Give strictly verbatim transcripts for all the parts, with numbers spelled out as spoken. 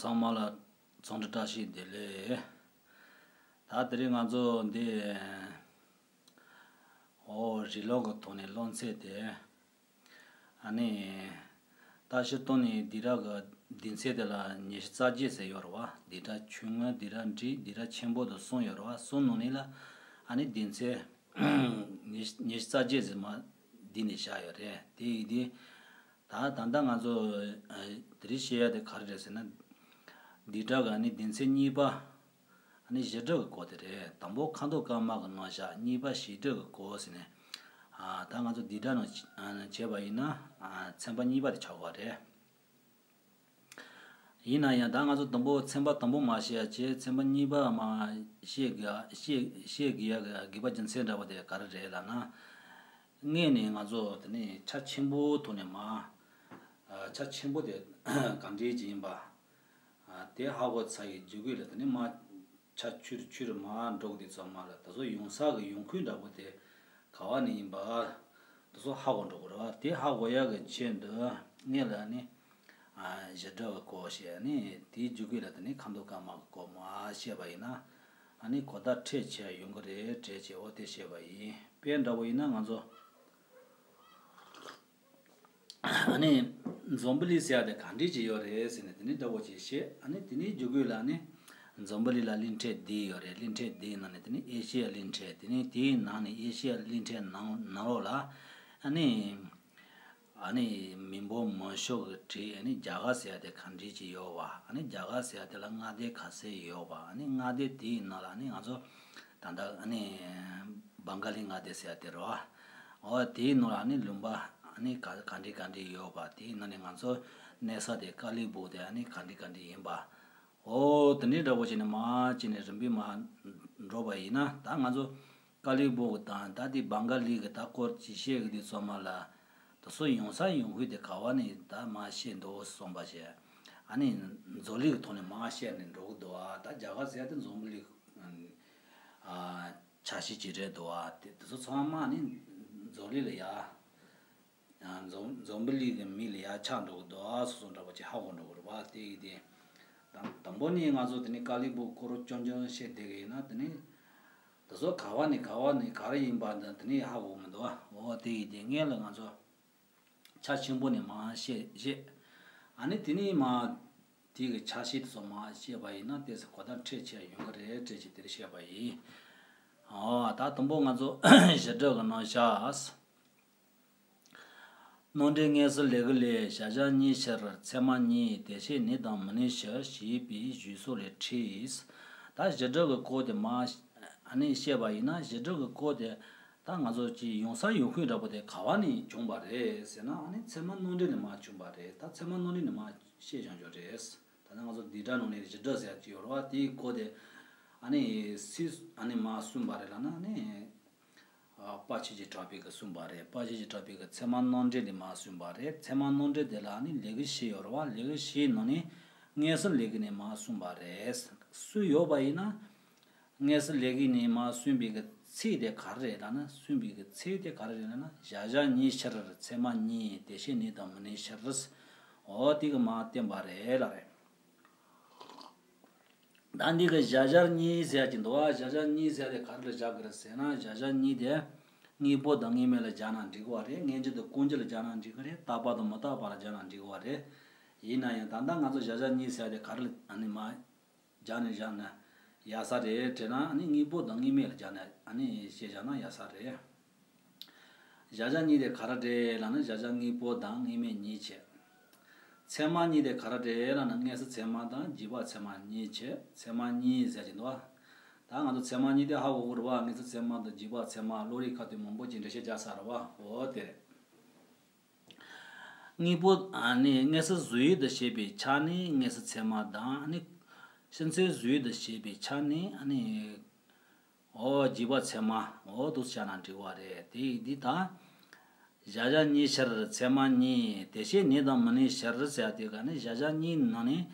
ཚང་མ་ལ་འཚམས་འདྲི་བཀྲ་ཤིས་བདེ་ལེགས། ད་དེ་རིང་ང་ཚོ་འདི་ཨོ་རི་ལོག་གི་ཐོག་ནས་སློབ་ཚན་དེ་ཨ་ནི་ད་སྤྱིར་བཏང་ནས་སྡིག་སྒྲ་གི་སྡེ་ཚན་དེ་ལ་ཉི་ཤུ་རྩ་བརྒྱད་ཟེར་ཡོད་རེད་བ། སྡིག་སྒྲ་ཆུང་ངུ། སྡིག་སྒྲ་འབྲིང་། སྡིག་སྒྲ་ཆེན་པོ་དང་གསུམ་ཡོད་རེད་བ། གསུམ་ནང་ནས་ལ་ཨ་ནི་སྡེ་ཚན་ཉི་ཉི་ཤུ་རྩ་བརྒྱད་ཟེར་མ་འདི་ནས་བཞག་ཡོད་རེད། དེ་ཡིན་དུས། ད་ད་ལྟ་ང་ཚོ་ཨ་དེ་རིང་བཤད་ཡ་དེ་ག་རེ་རེད་ཟེར་ན། སྡིག་སྒྲ་གི་ཨ་ནི་སྡེ་ཚན་གཉིས་པ་ཨ་ནི་བྱེད་སྒྲ་གི་སྐོར་དེ་རེད། དང་པོ་ཁ་འདོན་སྐར་མ་གི་ནང་བཞག་གཉིས་པ་བྱེད་སྒྲ་གི་སྐོར་ཟེར་ནས། ཨ་ད་ང་ཚོ་སྡིག་སྒྲ་ནང་ཨ་བྱས་པ་ཡིན་ན་ཨ་ཚན་པ་གཉིས་པ་དེ་ཆགས་ཀྱི་རེད། ཡིན་ན་ཡང་ད་ང་ཚོ་དང་པོ་ཚན་པ་དང་པོ་མ་བཤད་ཡ་བྱས། ཚན་པ་གཉིས་པ་མ་བཤད་དགོས་བཤད་བཤད་དགོས་ཡ་གི་དགོས་པ་རྒྱུ་མཚན་འདྲ་པོ་དེ་ག་རེ་རེད་ལབ་ན། སྔོན་ནས་ང་ཚོ་དེ་ནས་ཆ་ཆེན་པོ་ཐོག་ནས་མ་ཨ་ཆ་ཆེན་པོ་དེ་ག་འདྲས་ཅིག་ཡིན་པ། ཨ་དེ་ཧ་གོ་ཚར་བའི་རྗེས་ལ་དེ་ནས་མ་ཆ་ཆུང་རུ་ཆུང་རུ་མར་འགྲོ་གི་དུས་ཙམ་པ་ལ་དེ་ཚོ་ཡོང་ས་གི་ཡོང་ཁུངས་འདྲ་པོ་དེ་ག་བ་ནས་ཡིན་པ་དེ་ཚོ་ཧ་གོ་འགྲོ་གི་རེད་བ། དེ་ཧ་གོ་ཡག་གི་ཆེད་དུ་སྔོན་ལ་ནི་ཨ་བྱེད་སྒྲ་གི་སྐོར་བཤད། ནི་དེའི་རྗེས་ལ་དེ་ནས་ཁ་འདོན་སྐར་མ་གི་སྐོར་མར་བཤད་པ་ཡིན་ན། ཨ་ནི་གོ་བརྡ་ཁྲིད་བྱས་ཡོང་གི་རེད་དྲན་བྱས། འོ་དེ་བཤད་པ་ཡིན། དཔེ་འདྲ་པོ་ཡིན་ན་ང་ཚོ་ཨ་ནི་འཛམ་བུ་གླིང་ཟེར་ཡ་དེ་ག་འདྲས་ཅིག་ཡོད་རེད་ཟེར་ནས་དེ་ནས་འདྲ་པོ་ཅིག་བཤད། ཨ་ནི་དེ་ནས་རྗེས་ལ་ནི་འཛམ་བུ་གླིང་ལ་གླིང་ཕྲན་བདུན་ཡོད་རེད། གླིང་ཕྲན་བདུན་ནང་ནས་དེ་ནས་ཨེ་ཤི་ཡ་གླིང་ཕྲན། དེ་ནས་དེའི་ནང་ནས་ཨེ་ཤི་ཡ་གླིང་ཕྲན་ནང་ནང་ལོགས་ལ་ཨ་ནི་ཨ་ནི་མི་འབོར་མང་ཤོས་ཀྱི་གྲས་ཨ་ནི་རྒྱ་གར་ཟེར་ཡ་དེ་ག་འདྲས་ཅིག་ཡོད་པ། ཨ་ནི་རྒྱ་གར་ཟེར་ཡ་དེ་ལ་མངའ་སྡེ་ག་ཚད་ཡོད་པ། ཨ་ནི་མངའ་སྡེ་དེའི་ནང་ལ་ཨ་ནི་ང་ཚོ་ད་ལྟ་ཨ་ནི་བང་ག་ལི་མངའ་སྡེ་ཟེར་ཡ་དེ་རེད་བ། འོ་དེའི་ནང་ལ་ཨ་ནི་ལུང་པ་ཨ་ནི་ག་ག་འདྲས་ག་འདྲས་ཡོད་པ། དེའི་ནང་ནས་ང་ཚོ་གནས་ས་དེ་ཀ་ལི་སྦུག་དེ་ཨ་ནི་ག་འདྲས་ག་འདྲས་ཡིན་པ། འོ་དེ་འདྲའི་འདྲ་པོ་བྱས་ནས་མར་བྱས་ནས་རིམ་པས་མར་འགྲོ་བ་ཡིན་ན། ད་ང་ཚོ་ཀ་ལི་སྦུག་དང་ད་དེ་བང་ག་ལི་གི་ད་སྐོར་ཅིག་བཤད་གི་དུས་ཙམ་པ་ལ་དེ་ཚོ་ཡོང་ས་ཡོང་ཁུངས་དེ་ག་བ་ནས་ད་མར་བཤད་འདུག་བསམ་པ་བྱས། ཨ་ནི་འཛམ་གླིང་གི་ཐོག་ནས་མར་བཤད་ནས་འགྲོ་གི་འདུག་ཨ། ད་རྒྱ་གར་ཟེར་ཡ་དེ་འཛམ་གླིང་ཨ་ཆ་ཤས་ཅིག་རེད་འདུག་ཨ། དེ་དེ་ཚོ་ཚང་མ་ནི་འཛམ་གླིང་ལ་ཡ། ཡང་འཛམ་འཛམ་བུ་གླིང་གི་མི་ལ་ཡ་ཆགས་འགྲོ་གི་འདུག་ཨ། སོ་སོ་འདྲ་པོ་ཅིག་ཧ་གོ་འགྲོ་གི་རེད་བ། དེ་ཡིན་དུས་དང་དང་པོ་ནས་ང་ཚོ་དེ་ནས་ཀ་ལི་སྦུག་སྐོར་རྐྱང་རྐྱང་བཤད་བསྡད་གི་ཡིན་ན། དེ་ནས་དེ་ཚོ་ག་བ་ནས་ག་བ་ནས་ག་རེ་ཡིན་པ་འདི་དེ་ནས་ཧ་གོ་གི་མི་འདུག་ཨ། འོ་དེ་ཡིན་དུས་སྔོན་ལ་ང་ཚོ་ཆ་ཆེན་པོ་ནས་མར་བཤད་བཤད། ཨ་ནི་དེ་ནས་མར་དེ་གི་ཆ་ཤས་དེ་ཚོ་མར་བཤད་པ་ཡིན་ན་ཏོག་ཙམ་གོ་བརྡ་འཕྲོད་ཆེ་ཡོང་གི་རེད་དྲན་བྱས་དེར་བཤད་པ་ཡིན། ཨོ་ད་དང་པོ་ང་ཚོ་བྱེད་སྒྲ་གི་ནང་བཞག་སྣང་འགྲེལ། སྔོན་སྲིད་ལས་ཀྱི་ལས། བྱ་བཞག་གཉིས་ཕྱིར། ཚད་མ་གཉིས། དེ་བཞིན་ནི་དང་མི་ནི་ཕྱིར་ཞེས་པའི་བརྗོད་གསོག་ལས་འཁྲིད། ད་བྱེད་སྒྲ་གི་སྐོར་དེ་མར་ཨ་ནི་བཤད་པ་ཡིན་ན། བྱེད་སྒྲ་གི་སྐོར་དེ་ད་ང་ཚོ་ཅིག་ཡོང་ས་ཡོང་ཁུངས་འདྲ་པོ་དེ་ག་བ་ནས་བྱུང་བ་རེད་ཟེར་ན། ཨ་ནི་ཚད་མ་སྣང་འགྲེལ་ནས་མར་བྱུང་བ་རེད། ད་ཚད་མ་སྣང་འགྲེལ་ནས་མར་བཤད་བཞག་ཡོད་རེད། ད་ནི་ང་ཚོ་སྡིག་སྒྲ་ནང་ནས་བྱེད་སྒྲ་ཟེར་ཡ་ཅིག་ཡོད་རེད་བ། དེའི་སྐོར་དེ་ཨ་ནི་སུས་ཨ་ནི་མར་གསུངས་པ་རེད་ལབ་ན། ཨ་ནི་ཨ་དཔལ་ཆོས་ཀྱི་གྲགས་པའི་གིས་གསུངས་པ་རེད། དཔལ་ཆོས་ཀྱི་གྲགས་པའི་གིས་ཚད་མ་སྣང་འགྲེལ་ལས་མར་གསུངས་པ་རེད། ཚད་མ་སྣང་འགྲེལ་དེ་ལ་ཨ་ནི་ལས་ཀྱི་བཞི་ཡོད་རེད་བ། ལས་ཀྱི་བཞིའི་ནང་ནས་སྔོན་སྲིད་ལས་ཀྱི་ནས་མར་གསུངས་པ་རེད། སུས་ཡོད་པ་ཡིན་ན། སྔོན་སྲིད་ལས་ཀྱི་ནས་མར་གསུངས་པའི་གི་ཚིག་དེ་ག་རེ་རེད་ལབ་ན། གསུངས་པའི་གི་ཚིག་དེ་ག་རེ་རེད་ལབ་ན། བྱ་བཞག་གཉིས་ཕྱིར། ཚད་མ་གཉིས། དེ་བཞིན་ནི་དང་མི་ནི་ཕྱིར། འོ་དེ་གིས་མར་བསྟན་པ་རེད་ལབ་རེད། ད་འདི་གི་བྱ་བཞག་གཉིས་ཟེར་གྱི་འདུག་བ། བྱ་བཞག་གཉིས་ཟེར་དེ་ག་རེ་ལ་བཞག་གི་རེད་ཟེར་ན། བྱ་བཞག་གཉིས་དེ་དངོས་པོ་དང་དངོས་མེད་ལ་སྦྱར་ན་འགྲིག་གི་རེད། དངོས་འབྱོར་དང་དཀོན་འབྱོར་ལ་སྦྱར་ན་འགྲིག་གི་རེད། རྟག་པ་དང་མི་རྟག་པ་ལ་སྦྱར་ན་འགྲིག་གི་རེད། ཡིན་ན་ཡང་ད་ལྟ་ང་ཚོ་བྱ་བཞག་གཉིས་ཟེར་དེ་ག་རེ་ལ་ཨ་ནི་མར་སྦྱར་ནས་བཞག་ན་ཡག་ས་རེད་དྲན་ན། ཨ་ནི་དངོས་པོ་དང་དངོས་མེད་ལ་སྦྱར་ནས་ཨ་ནི་བཤད་བཞག་ན་ཡག་ས་རེད། བྱ་བཞག་གཉིས་དེ་ག་རེ་རེད་ལབ་ན། བྱ་བཞག་དངོས་པོ་དང་དངོས་མེད་གཉིས་བྱས། ཚད་མ་གཉིས་དེ་ག་རེ་རེད་ལབ་ན། སྔོན་སྲིད་ཚད་མ་དང་རྗེས་དཔག་ཚད་མ་གཉིས་བྱས། ཚད་མ་གཉིས་ཟེར་གྱི་འདུག་བ། ད་ང་ཚོ་ཚད་མ་གཉིས་དེ་ཧ་གོ་གི་རེད་བ། སྔོན་སྲིད་ཚད་མ་དང་རྗེས་དཔག་ཚད་མ་བློ་རིག་ཁ་ཐུག་མང་པོ་ཅིག་འགྲེལ་བཤད་རྒྱག་ཚར་རེད་བ། འོ་དེ་རེད། དངོས་པོ་ཨ་ནི་སྔོན་སྲིད་བཟོ་ཡུལ་དུ་བྱེད་པའི་ཆ་ནས་སྔོན་སྲིད་ཚད་མ་དང་། ཨ་ནི་སྤྱི་མཚན་བཟོ་ཡུལ་དུ་བྱེད་པའི་ཆ་ནས་ཨ་ནི་འོ་རྗེས་དཔག་ཚད་མ། འོ་འདུག་སེ་བྱས་ན་འགྲིག་པ་རེད། དེ་ཡིན་དུས་ད་བྱ་བཞག་གཉིས་ཕྱིར། ཚད་མ་གཉིས། དེ་བཞིན་ནི་དང་མི་ནི་ཕྱིར་ཟེར་ཡ་དེ་ག་ནི་བྱ་བཞག་གཉིས་ནང་ནས་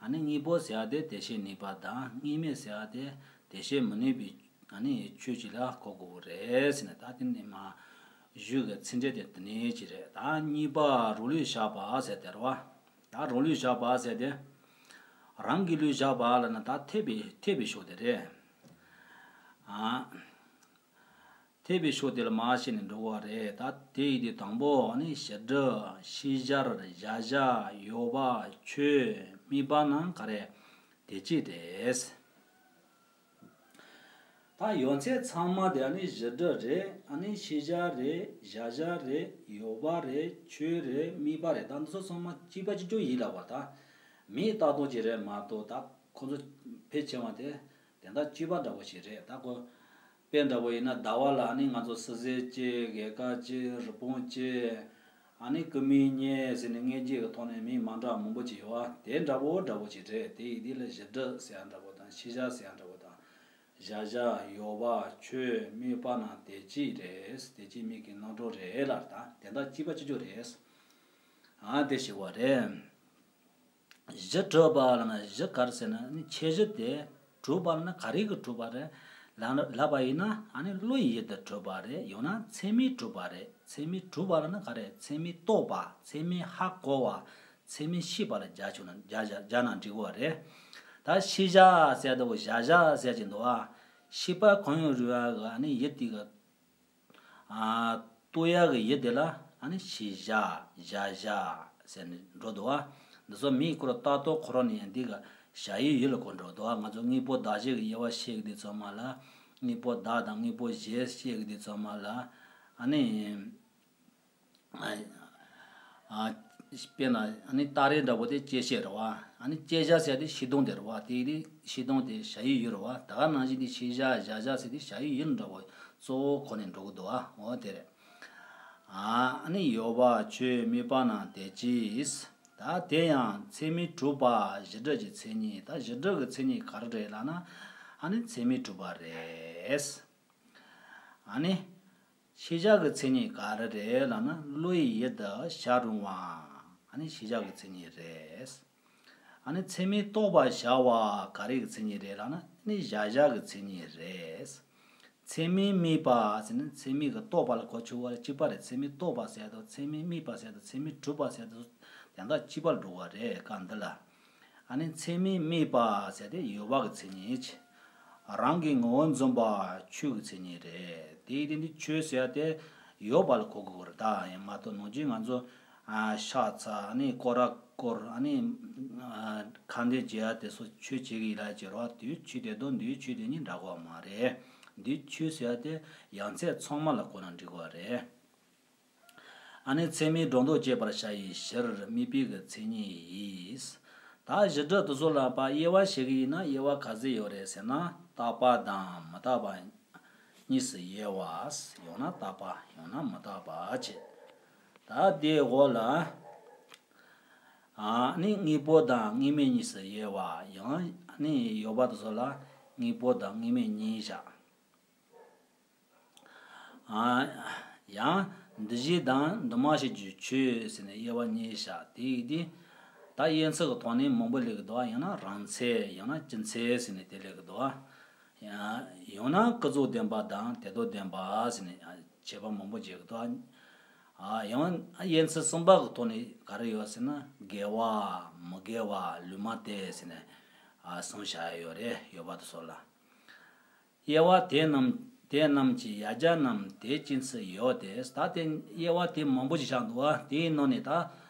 ཨ་ནི་དངོས་པོ་ཟེར་ཡ་དེ་དེ་བཞིན་ནུས་པ་དང་། དངོས་མེད་ཟེར་ཡ་དེ་དེ་བཞིན་མི་ནུས་པའི་ཨ་ནི་ཆོས་ཅིག་ལ་གོ་དགོས་ཀྱི་རེད་ཟེར་ནས། ད་དེ་ནས་མར་གཞུང་གི་ཚིག་འགྲེལ་དེ་དེ་ནས་ཅིག་རེད། ད་གཉིས་པ་རང་ལུགས་བཞག་པ་ཟེར་དེ་རེད་བ། ད་རང་ལུགས་བཞག་པ་ཟེར་དེ། རང་གི་ལུས་བཞག་པ་ལབ་ན་ད་འཐད་པའི་འཐད་པའི་ཕྱོགས་དེ་རེད། ཨ། འཐད་པའི་ཕྱོགས་དེ་ལ་མར་བཤད་ནས་འགྲོ་གི་རེད། ད་དེ་ཡི་དེ་དང་པོ་ནི་བྱེད་སྒྲ། ཤེས་བྱ། བྱ་བྱ། ཡོད་པ། ཆོས། དམིགས་པ་རྣམས་ག་རེ། དེ་གཅིག་རེད། ད་ཡོད་ཚད་ཚང་མ་དེ་ཨ་ནི་བྱེད་སྒྲ་རེད། ཨ་ནི་ཤེས་བྱ་རེད། བྱ་བྱ་རེད། ཡོད་པ་རེད། ཆོས་རེད། དམིགས་པ་རེད། ད་འདི་ཚོ་ཚང་མ་གཅིག་པ་གཅིག་རྐྱང་ཡིན་ལབ་པ། ད་མིས་ལྟ་རྟོག་ཅིག་རེད་མ་གཏོགས། ད་ཁོ་ཚོ་ཕལ་ཆེ་བ་དེ་དེ་འདྲ་གཅིག་པ་འདྲ་པོ་ཞིག་རེད། ད་ཁོ་དཔེ་འདྲ་པོ་ཡིན་ན་ཟླ་བ་ལ་ཨ་ནི་ང་ཚོ་སི་སི་གཅིག་གེ་ཀ་གཅིག་རི་བོང་གཅིག་ཨ་ནི་སྐུ་མིང་གཉིས་ཟེར་ནས་མངོན་བརྗོད་ཀྱི་ཐོག་ནས་མིང་མ་འདྲ་མང་པོ་ཅིག་ཡོད་པ་དེ་འདྲ་པོ་འདྲ་པོ་ཅིག་རེད། དེ་ཡི་དེ་ལ་བྱེད་སྒྲ་ཟེར་ཡ་འདྲ་པོ་དང་། ཤེས་བྱ་ཟེར་ཡ་འདྲ་པོ་དང་། བྱ་བྱ། ཡོད་པ། ཆོས། དམིགས་པ་རྣམས་དེ་གཅིག་རེད། དེ་གཅིག་མིང་གི་རྣམ་གྲངས་རེད་ལབ། ད་དེ་འདྲ་གཅིག་པ་གཅིག་རྐྱང་རེད། ཨ་དེ་ཞིག་པ་རེད། གཞི་གྲུབ་པ་ལབ་ན་གཞི་ག་རེ་ཟེར་ན་ནི་ཁྱད་གཞི་དེ། གྲུབ་པ་ལབ་ན་ག་རེ་གིས་གྲུབ་པ་རེད་ལབ་ན། ལབ་པ་ཡིན་ན་ཨ་ནི་བློ་ཡི་ཡུལ་དུ་གྲུབ་པ་རེད། ཡང་ན་ཚད་མས་གྲུབ་པ་རེད། ཚད་མས་གྲུབ་པ་ལབ་ན་ག་རེ། ཚད་མས་རྟོགས་པ། ཚད་མས་ཧ་གོ་བ། ཚད་མས་ཤེས་པ་ལ་སྦྱར་ཆོག་ན་སྦྱར་སྦྱར་སྦྱར་ན་འགྲིག་གི་རེད། ད་ཤེས་བྱ་ཟེར་དུས་བྱ་བྱ་ཟེར་གྱི་འདུག་ཨ། ཤེས་པ་གང་ཡང་རུང་བ་གི་ཨ་ནི་ཡུལ་དེ་གི། ཨ། རྟོགས་ཡག་གི་ཡུལ་དེ་ལ་ཨ་ནི་ཤེས་བྱ། བྱ་བྱ་ཟེར་ནས་འགྲོ་འདུག་བ། འདི་ཚོ་མིའི་སྐོར་ལྟ་རྟོག་ཁོ་རང་ནས་ཡང་འདི་ག་བྱ་བའི་ཡུལ་ལ་གོ་འགྲོ་འདུག་བ། ང་ཚོ་དངོས་པོ་བདག་བཞི་གི་དབྱེ་བ་ཕྱེ་གི་དུས་ཚང་མ་ལ། དངོས་པོ་བདག་དང་དངོས་པོ་གཞན་ཕྱེ་གི་དུས་ཚང་མ་ལ། ཨ་ནི། ཨ། དཔེར་ན་ཨ་ནི་སྟ་རེ་འདྲ་པོ་དེ་བཅད་བྱ་རེད་བ། ཨ་ནི་བཅད་བྱ་ཟེར་དེ་ཤེས་ལྡོག་དེ་རེད་བ། དེ་དེ་ཤེས་ལྡོག་དེ་བྱ་བའི་ཡུལ་རེད་བ། ད་ག་ནང་བཞིན་དེ་ཤེས་བྱ། བྱ་བྱ་ཟེར་དེ་བྱ་བའི་ཡུལ་འདྲ་པོ་གཙོ་བོ་གོ་ནས་འགྲོ་གི་འདུག་བ། འོ་དེ་རེད། ཨ་ནི་ཡོད་པ། ཆོས། དམིགས་པ་རྣམས་དེ་གཅིག། ད་དེ་ཡང་ཚད་མས་གྲུབ་པ་གཞི་སྒྲ་གི་མཚན་ཉིད། ད་གཞི་སྒྲ་གི་མཚན་ཉིད་ག་རེ་རེད་ལབ་ན། ཨ་ནི་ཚད་མས་གྲུབ་པ་རེད། ཨ་ནི། ཤེས་བྱ་གི་མཚན་ཉིད་ག་རེ་རེད་ལབ་ན། བློ་ཡི་ཡུལ་དུ་བྱ་རུང་བ། ཨ་ནི་ཤེས་བྱ་གི་མཚན་ཉིད་རེད། ཨ་ནི་ཚད་མས་རྟོགས་པར་བྱ་བ་ག་རེ་གི་མཚན་ཉིད་རེད་ལབ་ན། ཨ་ནི་བྱ་བྱ་གི་མཚན་ཉིད་རེད། ཚད་མས་དམིགས་པ་ཟེར་ན་ཚད་མས་གི་རྟོགས་པ་ལ་གོ་ཆོད་པ་ལ་གཅིག་པ་རེད། ཚད་མས་རྟོགས་པ་ཟེར་དང་། ཚད་མས་དམིགས་པ་ཟེར་དང་། ཚད་མས་གྲུབ་པ་ཟེར་དང་། དེ་འདྲ་གཅིག་པ་ལ་འགྲོ་བ་རེད། སྐབས་འདི་ལ། ཨ་ནི་ཚད་མས་དམིགས་པ་ཟེར་དེ་ཡོད་པ་གི་མཚན་ཉིད། རང་གི་ངོ་བོ་འཛིན་པ་ཆོས་ཀྱི་མཚན་ཉིད་རེད། དེ་ཡིན་དུས་ཆོས་ཟེར་དེ་ཡོད་པ་ལ་གོ་དགོས་རེད། ད་ཡང་མ་གཏོགས་ནང་བཞིན་ང་ཚོ། ཨ། ཤ་ཚ། ཨ་ནི་སྐོར་ར་སྐོར། ཨ་ནི། ཨ། ཁ་འདོན་བྱེད་ཡ་དེ་ཚོ་ཆོས་བྱེད་ཀྱི་ཡིན་ལབ་ཀྱི་རེད་བ། དེ་ཆོས་དེ་དང་འདིའི་ཆོས་དེ་གཉིས་འདྲ་གི་མ་རེད། འདི་ཆོས་ཟེར་དེ་ཡང་ཚད་ཚང་མ་ལ་གོ་ན་འགྲིག་གི་རེད། ཨ་ནི་ཚད་མས་སྒྲོ་འདོགས་གཅོད་པར་བྱ་བའི་ཕྱིར་དམིགས་པའི་གི་མཚན་ཉིད་ཡིན། ད་གཞི་སྒྲ་དེ་ཚོ་ལ་ཕར་དབྱེ་བ་ཕྱེ་གི་ཡིན་ན་དབྱེ་བ་ག་ཚོད་ཡོད་རེད་ཟེར་ན། རྟག་པ་དང་མི་རྟག་པ་གཉིས་སུ་དབྱེ་བ། ཡང་ན་རྟག་པ་ཡང་ན་མི་རྟག་པ་བྱས། ད་དེའི་འོག་ལ། ཨ་ནི་དངོས་པོ་དང་དངོས་མེད་གཉིས་སུ་དབྱེ་བ། ཡང་ནི་ཡོད་པ་དེ་ཚོ་ལ་དངོས་པོ་དང་དངོས་མེད་གཉིས་བཞག་ཨ། ཡང་འདུ་བྱེད་དང་འདུ་མ་བྱས་ཀྱི་ཆོས་ཟེར་ནས་དབྱེ་བ་གཉིས་བཞག་དེ་ཡིན་དུས། ད་དབྱེ་ཚུལ་གྱི་ཐོག་ནས་མང་པོ་སླེབས་ཀྱི་འདུག་ཡང་ན་རང་ཚད། ཡང་ན་ཅི་ཚད་ཟེར་ནས་དེ་སླེབས་ཀྱི་འདུག་ཡང་ཡང་ན་ཀུན་རྫོབ་བདེན་པ་དང་དོན་དམ་བདེན་པ་ཟེར་ནས་ཁྱད་པར་མང་པོ་འབྱེད་ཀྱི་འདུག་ཨ། ཡང་དབྱེ་ཚུལ་གསུམ་པ་གི་ཐོག་ནས་ག་རེ་ཡོད་ཟེར་ན། དགེ་བ། མི་དགེ་བ། ལུས་མ་བསྟེན་ཟེར་ནས། ཨ། གསུམ་བཞག་ཡོད་རེད། ཡོད་པ་དེ་ཚོ་ལ། དབྱེ་བ་དེ་རྣམས་དེ་རྣམས་ཀྱི་ཡ་གྱལ་རྣམས་དེ་ཅན་ཚུལ་ཡོད་དེ། ད་དེ་དབྱེ་བ་དེ་མང་པོ་ཞིག་བཞག་འདུག་བ། དེའི་ནང་ནས་ད།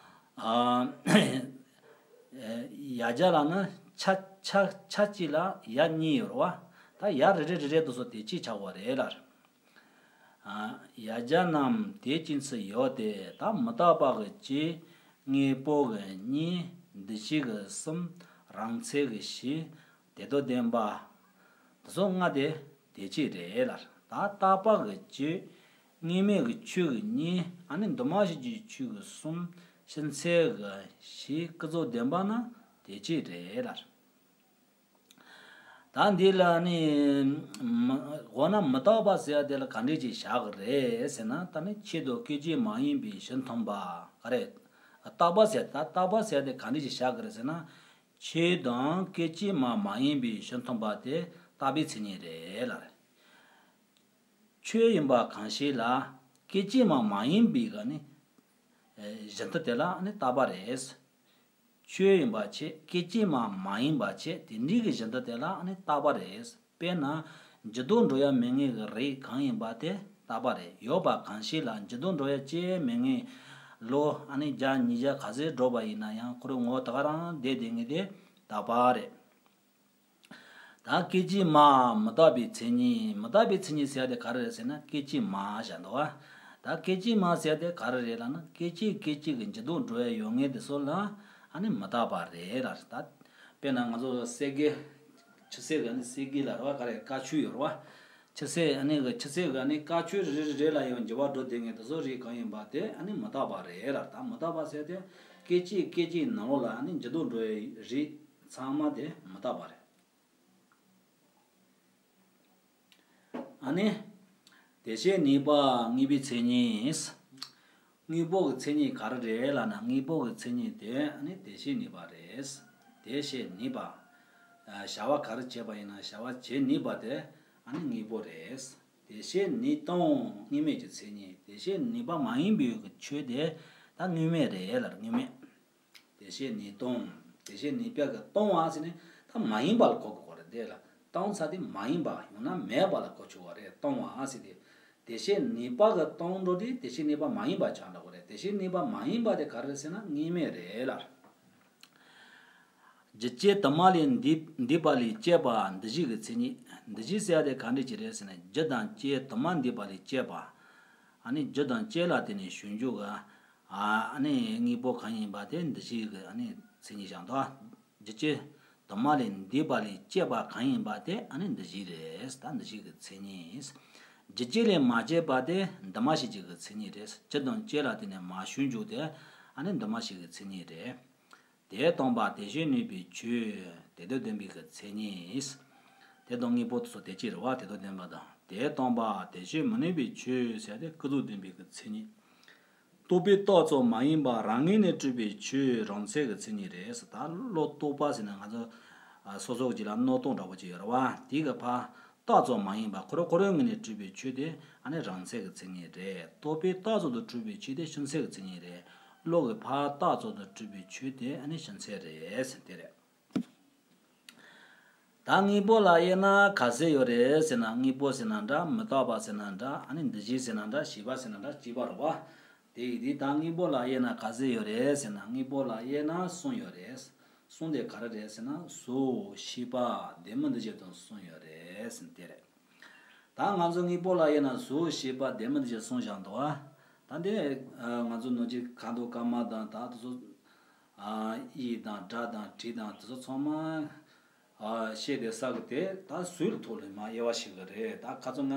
ཨ། ཡ་གྱལ་ལབ་ན་ཆ་ཆ་ཆ་གཅིག་ལ་ཡ་གཉིས་ཡོད་རེད་བ། ད་ཡ་རེ་རེ་རེ་རེ་དེ་ཚོ་དེ་གཅིག་ཆགས་པ་རེད་ལ། ཨ། ཡ་གྱལ་རྣམས་དེ་ཅན་ཚུལ་ཡོད་དེ། ད་མི་རྟག་པ་གི་གཅིག་དངོས་པོ་གི་གཉིས། འདུ་བྱེད་གི་གསུམ། རང་ཚད་གི་བཞི། དོན་དམ་བདེན་པ། དེ་ཚོ་ལྔ་དེ་དེ་གཅིག་རེད་ལ། ད་རྟག་པ་གི་གཅིག་དངོས་མེད་གི་ཆོས་གི་གཉིས། ཨ་ནི་འདུ་མ་བྱས་ཀྱི་ཆོས་གི་གསུམ། ཕྱི་མཚན་གི་བཞི། ཀུན་རྫོབ་བདེན་པ་རྣམས་དེ་གཅིག་རེད་ལ། ད་འདི་ལ་ནི་མ་འོ་ན་མི་རྟག་པ་ཟེར་ཡ་དེ་ལ་ག་འདྲས་ཅིག་བཞག་གི་རེད་ཟེར་ན། ད་ནི་ཆོས་དང་སྐད་ཅིག་མ་ཡིན་པའི་གཞི་མཐུན་པ་ག་རེ། རྟག་པ་ཟེར། ད་རྟག་པ་ཟེར་ཡ་དེ་ག་འདྲས་ཅིག་བཞག་གི་རེད་ཟེར་ན། ཆོས་དང་སྐད་ཅིག་མ་མ་ཡིན་པའི་གཞི་མཐུན་པ་དེ་རྟག་པའི་མཚན་ཉིད་རེད་ལ། ཆོས་ཡིན་པ་གང་ཞིག་ལ་སྐད་ཅིག་མ་མ་ཡིན་པའི་ག་ནི་གཞི་མཐུན་དེ་ལ་ནི་རྟག་པ་རེད། ཆོས་ཡིན་པ་བྱས། སྐད་ཅིག་མ་མ་ཡིན་པ་བྱས། དེ་འདྲའི་གི་བཞི་འདི་དེ་ལ་ཨ་ནི་རྟག་པ་རེད། དཔེར་ན། འགྱུར་ལྡོག་འགྲོ་ཡ་མེད་ངེས་ཀྱི་རིགས་གང་ཡིན་པ་དེ་རྟག་པ་རེད། ཡོད་པ་གང་ཞིག་ལ་འགྱུར་ལྡོག་འགྲོ་ཡ་ཅི་མེད་ངེས། ལོ་ཨ་ནི་བརྒྱ་ཉིས་བརྒྱ་ག་ཚོད་འགྲོ་བ་ཡིན་ན་ཡང་ཁོ་རང་ངོ་བོ་དེ་ག་རང་བསྡད་བསྡད་ངེས་དེ་རྟག་པ་རེད། ད་སྐད་ཅིག་མ་མི་རྟག་པའི་མཚན་ཉིད། མི་རྟག་པའི་མཚན་ཉིད་ཟེར་ཡ་དེ་ག་རེ་རེད་ཟེར་ན་སྐད་ཅིག་མ་བཞག་འདུག་བ། ད་སྐད་ཅིག་མ་ཟེར་ཡ་དེ་ག་རེ་རེད་ལབ་ན་སྐད་ཅིག་སྐད་ཅིག་གི་འགྱུར་ལྡོག་འགྲོ་ཡ་ཡོད་ངེས་དེ་ཚོ་ལ་ཨ་ནི་མི་རྟག་པ་རེད་ལབ། ད་དཔེར་ན་ང་ཚོ་སེ་གེ་ཆུ་སེར་གི་ཨ་ནི་སེ་གེ་ལ་རེད་བ། ག་རེ་ཀ་ཆུ་ཡོད་རེད་བ། ཆུ་སེར་ཨ་ནི་གི་ཆུ་སེར་གི་ཨ་ནི་ཀ་ཆུ་རེ་རེ་རེ་ལ་ཡང་འགྱུར་བ་འགྲོ་བསྡད་ངེས་དེ་ཚོ་རིགས་གང་ཡིན་པ་དེ་ཨ་ནི་མི་རྟག་པ་རེད་ལབ། ད་མི་རྟག་པ་ཟེར་དེ་སྐད་ཅིག་སྐད་ཅིག་ནང་ལོགས་ལ་ཨ་ནི་འགྱུར་ལྡོག་འགྲོ་ཡའི་རིགས་ཚང་མ་དེ་མི་རྟག་པ་རེད། ཨ་ནི། དེ་བཞིན་ནུས་པ་དངོས་པོའི་མཚན་ཉིད། དངོས་པོ་གི་མཚན་ཉིད་ག་རེ་རེད་ལབ་ན་དངོས་པོ་གི་མཚན་ཉིད་དེ་ཨ་ནི་དེ་བཞིན་ནུས་པ་རེད། དེ་བཞིན་ནུས་པ། བྱ་བ་ག་རེ་བྱས་པ་ཡིན་ན་བྱ་བ་བྱེད་ནུས་པ་དེ་ཨ་ནི་དངོས་པོ་རེད། དེ་བཞིན་ནུས་སྟངས་དངོས་མེད་ཀྱི་མཚན་ཉིད། དེ་བཞིན་ནུས་པ་མ་ཡིན་པའི་གི་ཆོས་དེ་ད་དངོས་མེད་རེད་ལབ། དངོས་མེད། དེ་བཞིན་ནུས་སྟངས། དེ་བཞིན་ནུས་པ་གི་སྟོང་བ་ཟེར་ནས་ད་མ་ཡིན་པ་ལ་གོ་དགོས་རེད། དེ་ལ་སྟོང་ཚ་དེ་མ་ཡིན་པ་ཡང་ན་མེད་པ་ལ་གོ་ཆོག་པ་རེད། སྟོང་བ་ཟེར་དེ། དེ་བཞིན་ནུས་པ་གི་སྟོང་འགྲོ་དུས་དེ་བཞིན་ནུས་པ་མ་ཡིན་པ་ཆགས་འགྲོ་གི་རེད། དེ་བཞིན་ནུས་པ་མ་ཡིན་པ་དེ་ག་རེ་རེད་ཟེར་ན་དངོས་མེད་རེད་ལ། རྒྱུ་སྐྱེ་དུ་མ་ལས་འདས་འདས་པ་ལས་སྐྱེས་པ་འདུ་བྱེད་ཀྱི་མཚན་ཉིད། འདུ་བྱེད་ཟེར་ཡ་དེ་ག་འདྲ་ཅིག་རེད་ཟེར་ན་རྒྱུ་དང་རྐྱེན་དུ་མ་འདས་པ་ལས་སྐྱེས་པ། ཨ་ནི་རྒྱུ་དང་རྐྱེན་ལ་བརྟེན་ནས་བྱུང་རྒྱུ་གི་ཨ་ནི་དངོས་པོ་གང་ཡིན་པ་དེ་འདུ་བྱེད་ཀྱི་ཨ་ནི་མཚན་ཉིད་བཞག་འདུག་རྒྱུ་སྐྱེ་དུ་མ་ལས་འདས་པ་ལས་སྐྱེས་པ་གང་ཡིན་པ་དེ་ཨ་ནི་འདུ་བྱེད་རེད། ད་འདུ་བྱེད་ཀྱི་མཚན་ཉིད། རྒྱུ་སྐྱེ་ལས་མ་སྐྱེས་པ་དེ་འདུ་མ་བྱས་རྒྱུ་གི་མཚན་ཉིད་རེད། རྒྱུ་དང་རྐྱེན་ལ་བརྟེན་ནས་མ་བྱུང་རྒྱུ་དེ་ཨ་ནི་འདུ་མ་བྱས་ཀྱི་མཚན་ཉིད་རེད། དེས་སྟོང་པ་དེ་བཞིན་ནུས་པའི་ཆོས། དེ་དང་ལྡན་པའི་གི་མཚན་ཉིད། དེ་དང་དངོས་པོ་དེ་ཚོ་དེ་གཅིག་རེད་བ། དེ་དང་ལྡན་པ་དང་། དེས་སྟོང་པ་དེ་བཞིན་མི་ནུས་པའི་ཆོས་ཟེར་ཏེ་ཀུན་རྫོབ་བདེན་པའི་གི་མཚན་ཉིད། རྟོག་པས་བཏགས་ཙམ་མ་ཡིན་པ་རང་ངོས་ནས་གྲུབ་པའི་ཆོས་རང་ཆས་ཀྱི་མཚན་ཉིད་རེད། ད་བློ་རྟོག་པ་ཟེར་ན་ང་ཚོ་ཨ་སོ་སོ་གཅིག་ལ་མནོ་སྟངས་འདྲ་པོ་ཅིག་ཡོད་རེད་བ། དེ་གི་ཕར་བཏགས་ཙམ་མ་ཡིན་པ་ཁོ་རང་ཁོ་རང་ངོས་ནས་གྲུབ་པའི་ཆོས་དེ་ཨ་ནི་རང་ཆས་ཀྱི་མཚན་ཉིད་རེད། རྟོག་པས་བཏགས་ཙམ་དུ་གྲུབ་པའི་ཆོས་དེ་ཕྱི་ཆས་ཀྱི་མཚན་ཉིད་རེད། བློ་གིས་ཕར་བཏགས་ཙམ་དུ་གྲུབ་པའི་ཆོས་དེ་ཨ་ནི་ཕྱི་ཆས་རེད་ཟེར་དེ་རེད། ད་དངོས་པོ་ལ་དབྱེ་ན་ག་ཚོད་ཡོད་རེད་ཟེར་ན། དངོས་པོ་ཟེར་ན་འདྲ། མི་རྟག་པ་ཟེར་ན་འདྲ། ཨ་ནི་འདུ་བྱེད་ཟེར་ན་འདྲ། བྱས་པ་ཟེར་ན་འདྲ། གཅིག་པ་རེད་བ། དེ་ཡིན་དུས་ད་དངོས་པོ་ལ་དབྱེ་ན་ག་ཚོད་ཡོད་རེད་ཟེར་ན། དངོས་པོ་ལ་དབྱེ་ན་གསུམ་ཡོད་རེད། གསུམ་དེ་ག་རེ་རེད་ཟེར་ན། གཟུགས། ཤེས་པ། ལྡན་མིན་འདུ་བྱེད་དང་གསུམ་ཡོད་རེད་ཟེར་དེ་རེད། ད་ང་ཚོ་དངོས་པོ་ལ་དབྱེ་ན་གཟུགས། ཤེས་པ། ལྡན་མིན་འདུ་བྱེད་གསུམ་བཞག་འདུག་ཨ། ད་འདི་ང་ཚོ་ནང་གི་ཁ་དོག་དཀར་དམར་དང་ད་དེ་ཚོ་ཨ་དབྱིབས་དང་སྒྲ་དང་དྲི་དང་དེ་ཚོ་ཚང་མ་ཨ་ཤེས་དེ་ས་གི་དེ་ད་གཟུགས་ལ་ཐོག་ལ་མ་དབྱེ་བ་ཞིག་གི་རེད། ད་ཁ་ཚོ་ང་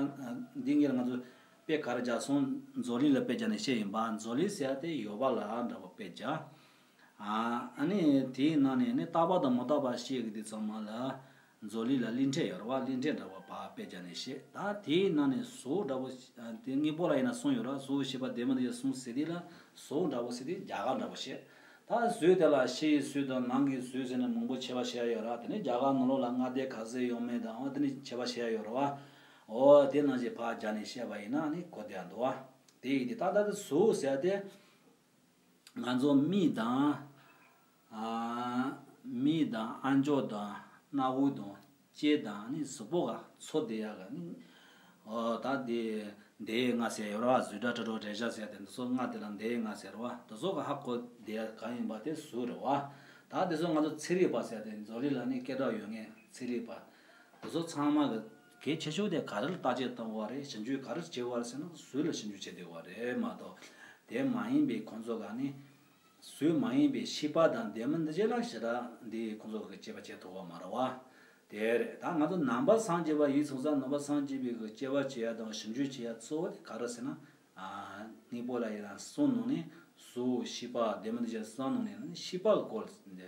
འདི་ངེད་ལ་ང་ཚོ་དཔེ་ག་རེ་རྒྱག་སོང་། མཛོད་ལུགས་ལ་དཔེ་རྒྱག་ནས་བཤད་ཡིན་པ། མཛོད་ལུགས་ཟེར་ཡ་དེ་ཡོད་པ་ལ་འདྲ་པོ་དཔེ་རྒྱག་ཨ་ཨ་ནི་དེའི་ནང་ནས་ནི་རྟག་པ་དང་མི་རྟག་པ་བཤད་གི་དེ་ཚང་མ་ལ་མཛོད་ལུགས་ལ་གླེང་ཕྲན་ཡོད་རེད་བ། གླེང་ཕྲན་འདྲ་བོ་ཕར་དཔེ་རྒྱག་ནས་བཤད། ད་དེའི་ནང་ནས་གཟུགས་འདྲ་བོ་དེ་དངོས་པོ་ལ་དབྱེ་ན་གསུམ་ཡོད་རེད་བ། གཟུགས། ཤེས་པ། ལྡན་མིན་འདུ་བྱེད་གསུམ་ཟེར་དུས་ལ་གཟུགས་འདྲ་བོ་ཟེར་དུས་རྒྱ་གར་འདྲ་བོ་བཤད། ད་གཟུགས་དེ་ལ་ཕྱི་ཡི་གཟུགས་དང་ནང་གི་གཟུགས་ཟེར་ནས་མང་པོ་ཕྱེ་བ་བྱེད་ཡ་ཡོད་རེད་བ། དེ་ནས་རྒྱ་གར་ནང་ལོགས་ལ་ལྔ་སྡེ་ག་ཚོད་ཡོད་མེད་དང་འོ་དེ་ནས་ཕྱེ་བ་བྱེད་ཡ་ཡོད་རེད་བ། འོ་དེ་ནང་བཞིན་ཕར་རྒྱག་ནས་བཤད་པ་ཡིན་ན་ནི་གོ་བདེ་འདུག་བ། དེ་ཡིན་དུས་ད་ལྟ་དེ་གཟུགས་ཟེར་ཡ་དེ། ང་ཚོ་མིག་དང་། ཨ། མིག་དང་ཨ་མཆོག་དང་སྣ་བུག་དང་ལྕེ་དང་ནི་གཟུགས་པོ་ག་ཚོ་དེ་ཡག་ག་ནི། ཨོ་ད་དེ་འདས་ཡས་ལྔ་ཟེར་ཡོད་རེད་བ། གཟུགས་སྒྲ་དྲི་རོ་རེག་བྱ་ཟེར་དེ་འདི་ཚོ་ལྔ་དེ་ལ་འདས་ཡས་ལྔ་ཟེར་བ། འདི་ཚོ་ག་ཧ་གོ་བསྡད་ཡ་གང་ཡིན་པ་དེ་གཟུགས་རེད་བ། ད་དེ་ཚོ་ང་ཚོ་ཚན་རིག་པ་ཟེར་དེ་མཛོད་ལུགས་ལ་ནི་སྐད་གྲགས་ཡོད་མཁན་ཚན་རིག་པ། དེ་ཚོ་ཚང་མ་གི་གལ་ཆེ་ཤོས་དེ་ག་རེ་ལ་བརྟག་དཔྱད་གཏོང་དགོས་པ་རེད། ཞིབ་འཇུག་ག་རེ་བྱེད་དགོས་པ་རེད་ཟེར་ན་གཟུགས་ལ་ཞིབ་འཇུག་བྱེད་བསྡད་དགོས་པ་རེད་མ་གཏོགས། དེ་མ་ཡིན་པའི་ཁོང་ཚོ་ག་ནི། གཟུགས་མ་ཡིན་པའི་ཤེས་པ་དང་ལྡན་མིན་འདུ་བྱེད་ལ་ཞེ་དྲག་འདི་ཁོང་ཚོ་གི་དཔྱད་པ་བྱེད་ཐུབ་པ་མ་རེད་བ། དེ་རེད། ད་ང་ཚོ་ནང་པ་སངས་རྒྱས་པ་ཡིད་ཚིམ་ས་ནང་པ་སངས་རྒྱས་པའི་གི་དཔྱད་པ་བྱེད་ཡ་དང་ཞིབ་འཇུག་བྱེད་ཡ་གཙོ་བོ་དེ་ག་རེ་ཟེར་ན། ཨ། དངོས་པོ་ལ་དབྱེ་ན་གསུམ་ནང་ནས་གཟུགས། ཤེས་པ། ལྡན་མིན་འདུ་བྱེད་གསུམ་ནང་ནས་ནི་ཤེས་པ་གི་སྐོར་འདི།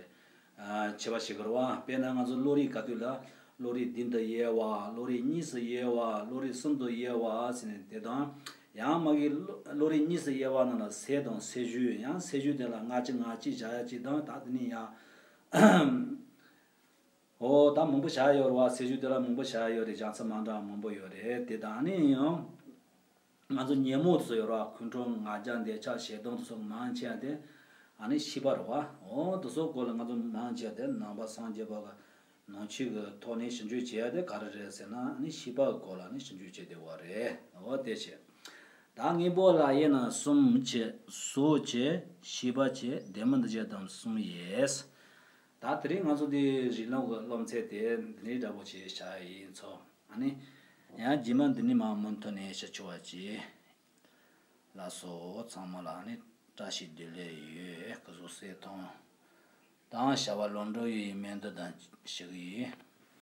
ཨ། དཔྱད་པ་བྱེད་དགོས་རེད་བ། དཔེར་ན་ང་ཚོ་བློ་རིག་ག་དུས་ལ་བློ་རིག་བདུན་དུ་དབྱེ་བ། བློ་རིག་གཉིས་སུ་དབྱེ་བ། བློ་རིག་གསུམ་དུ་དབྱེ་བ་ཟེར་ནས་དེ་དང་། ཡང་མ་གི་བློ་བློ་རིག་གཉིས་སུ་དབྱེ་བ་ནང་ལ་ཟས་དང་ཟས་བཅུད། ཡང་ཟས་བཅུད་དེ་ལ་ལྔ་བཅུ་ང་གཅིག་བཞག་ཡ་གཅིག་དང་། ད་དེ་ནས་ཡང་། ཨོ་ད་མང་པོ་བཞག་ཡོད་རེད་བ། ཟས་བཅུད་དེ་ལ་མང་པོ་བཞག་ཡོད་རེད། བྱང་ཚད་མ་འདྲ་མང་པོ་ཡོད་རེད། དེ་དང་ནི་ཡང་། ང་ཚོ་ཉོན་མོངས་དེ་ཚོ་ཡོད་རེད་བ། ཁོང་ཁྲོ། ང་རྒྱལ། འདོད་ཆགས། ཞེ་སྡང་དེ་ཚོ་མང་ཆེ་བ་དེ། ཨ་ནི་ཤེས་པ་རེད་བ། འོ་དེ་ཚོའི་སྐོར་ལ་ང་ཚོ་ནང་བཞིན་དེ་ནང་པ་སངས་རྒྱས་པ་གི་ནང་ཆོས་ཀྱི་ཐོག་ནས་ཞིབ་འཇུག་བྱེད་ཡ་དེ་ག་རེ་རེད་ཟེར་ན། ཨ་ནི་ཤེས་པ་གི་སྐོར་ལ་ནི་ཞིབ་འཇུག་བྱེད་བསྡད་པ་རེད། འོ་དེ་བྱས། ད་དངོས་པོ་ལ་དབྱེ་ན་གསུམ་བྱས། གཟུགས་བྱས། ཤེས་པ་བྱས། ལྡན་མིན་འདུ་བྱེད་དང་གསུམ་ཡོད། ད་དེ་རིང་ང་ཚོ་འདི་རིགས་ལམ་གྱི་སློབ་ཚན་དེ་འདི་ནས་འདྲ་པོ་བྱས་བྱ་ཡིན་ཚོ། ཨ་ནི་ཡང་རྗེས་མ་འདི་ནས་མར་མུ་མཐུད་ནས་བཤད་ཆོག་པ་བྱས། ལགས་སོ། ཚང་མ་ལ་ནི་བཀྲ་ཤིས་བདེ་ལེགས་ཡོད། སྐུ་གཟུགས་གསལ་ཐང་དང་བྱ་བ་ལམ་འགྲོ་ཡི་སྨོན་འདུན་དང་ཞུ་གི་ཡིན།